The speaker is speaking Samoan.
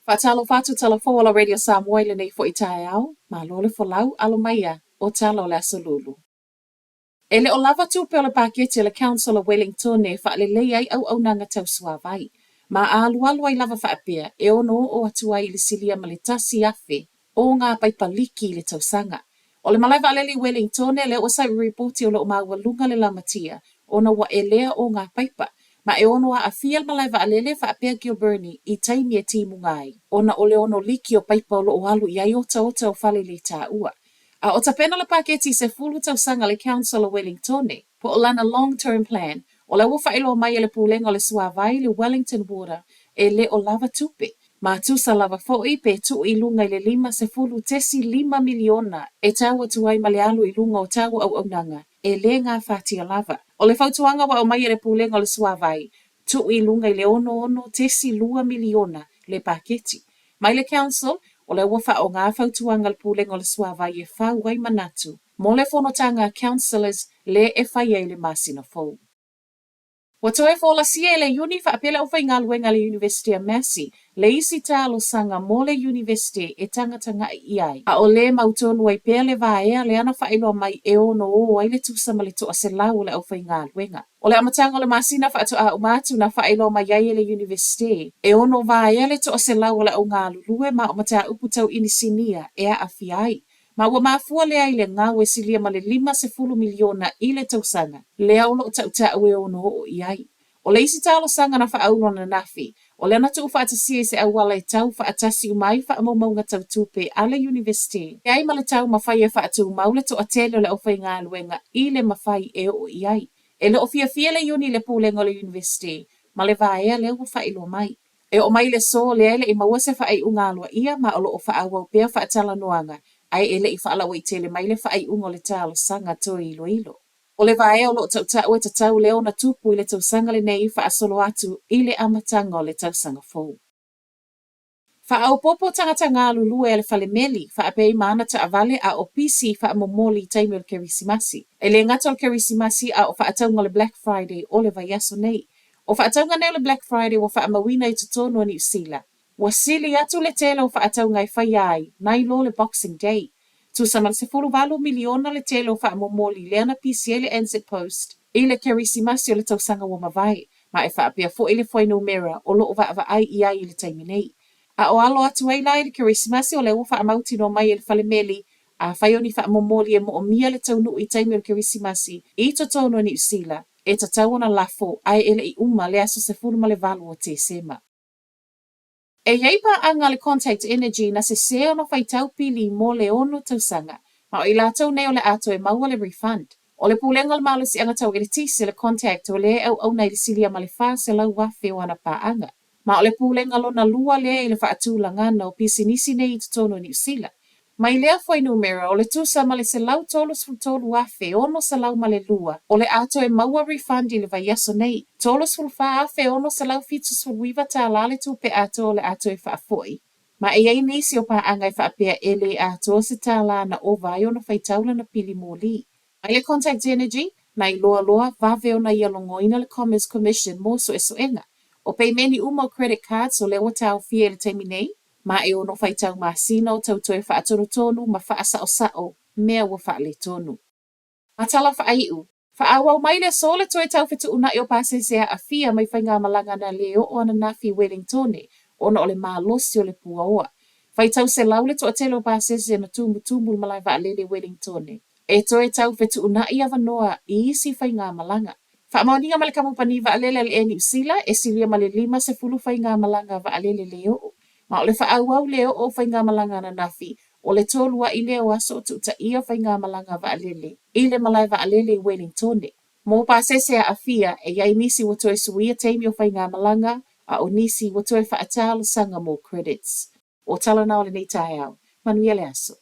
Faatalofa atu tala fou o la Radio Samoa i lenei foi taeao, malo le folau, alo maia o tala o le Aso Lulu. E le o lava tupe o le paketi a le Council o Wellingtone e faaleleia ai auaunaga tau suavai, ma a alualu ai lava faapea, e ono oo atu ai i le silia ma le 1,000 o ngā paipa liki i le tausaga. O le malae vaalele i Wellingtone, lea ua sau i ripoti o lo o maualuga le lamatia ona ua elea o ngā paipa, ma e ono aafia le malae vaalele faapea Gilbirnie i taimi e timuga ai, ona o le ono liki o paipa o lo o alu i ai otaota o fale le taua. A o tapena le paketi 10 tausaga a le Council o Wellingtone, po o lana Long Term Plan, o la ua faailoa mai e le Pulega o le Suavai le Wellington Water e le o lava tupe, ma tusa lava foi pe tuu i luga i le 50.5 miliona e tau atu ai ma le alu i luga o tau o auaunaga, e le gafatia lava. O le fautuaga ua aumai e le Pulega o le Suavai, tuu i luga i le 66.2 miliona le paketi. Mai le Council, o lea ua faaaoga fautuaga a le Pulega o le Suavai e fau ai manatu mo le fonotaga a Councillors le e fai ai le masina fou. Ua toe folasia e le Iuni faapea le aufaigaluega a le Iunivesite a Massey le isi talosaga mo le Iunivesite e tagatagaʻi i ai, a o le mautonu ai pea le vaea lea na faailoa mai e ono ō ai le tusa ma le 100 o le aufaigaluega. O le amataga o le masina faatoa uma atu na faailoa mai ai e le Iunivesite e ono vaea le 100 o le augalulue ma o mataupu tau inisinia e aafia ai. Ma ua mafua lea i le gau e silia ma le 50 miliona i le tausaga lea o lo o tautau e ono oo i ai. O le isi talosaga na faaulu ananafi, o lea na tuufaatasia i se auala e tau faatasi uma ai faamaumauga tau tupe a le Iunivesite e ai ma le taumafai e faatumau le toatele o le aufaigaluega i le mafai e oo i ai. E le o fiafia le Iuni i le pulega o le Iunivesite ma le vaea lea ua faailoa mai. E oo mai le aso lea e le i maua se faaiuga aloaia ma o lo o faaauau pea faatalanoaga ae e le i faalauaitele mai le faaiuga o le talosaga toe iloilo. O le vaea o lo o tautau e tatau lea ona tupu i le tausaga lenei faasolo atu i le amataga o le tausaga fou. Faaopoopo tagata galulue a le fale meli, faapea i ma ana taavale a o pisi faamomoli i taimi o le Kerisimasi. E le gata o le Kerisimasi a o faatauga o le Black Friday o le vaiaso nei. O faatauga nei o le Black Friday ua faamauina i totonu o Niu Sila. Ua sili atu le tele o faatauga e faia ai nai lo le Boxing Day. Tusa ma le 18 miliona le tele o faamomoli lea na pisi ai le NZ Post i le Kerisimasi o le tausaga ua mavae, ma e faapea foi le fuainumera o lo o vaavaai i ai i le taimi nei. A o alo atu ai la i le Kerisimasi o lea ua faamautinoa mai e le fale meli, afai o ni faamomoli e moomia le taunuu i taimi o le Kerisimasi i totonu o Niu Sila, e tatau ona lafo ae e le i uma le aso 18 o Tesema. E i ai paaga a le Contact Energy na sesē ona faitau pili mo le ono tausaga, ma o i latou nei o le a toe maua le refund. O le Pulega o le Malosiaga Tau Eletise, le Contact, o lea e auauna i le silia ma le 400,000 o ana paaga. Ma o le pulega lona lua lea i le faatulagana o pisinisi nei i totonu o Niu Sila. Mai lea fuainumera, o le tusa ma le 133,602 o le a toe maua refund i le vaiaso nei. $34,679 tala le tupe atoa o le a toe faafoi. Ma e i ai nisi o paaga e faapea e le atoa se tala na ova ai ona faitau lana pili moli. Mai le Contact Energy, na iloa loa vave ona ia logoina le Commerce Commission mo suesuega. O peimeni uma o credit cards o lea ua taofia i le taimi nei, ma e ono faitau masina o tau toe faatonutonu ma faasaosao mea ua faaletonu. Ma tala faaiu, Faaauau mai le aso le toe tau fetuunai o pasese aafia mai faigamalaga na le oo ananafi i Welingtone ona o le malosi o le puaoa. Faitau 100 le toatele o pasese na tumutumu i le malae vaalele i Welingtone. E toe tau fetuunai avanoa i isi faigamalaga. Faamaoniga mai le kamupani vaalele a le Air Niu Sila e silia ma le 50 faigamalaga vaalele le oo. Ma o le faaauau le oo o faigamalaga ananafi, o le tolu aʻi lea o aso o tuutaia faigamalaga vaalele i le malae vaalele i Welingtone. Mo pasese aafia, e i ai nisi ua toe suia taimi o faigamalaga, a o nisi ua toe faatalosaga mo credits. O tala na o lenei taeao. Manuia le aso.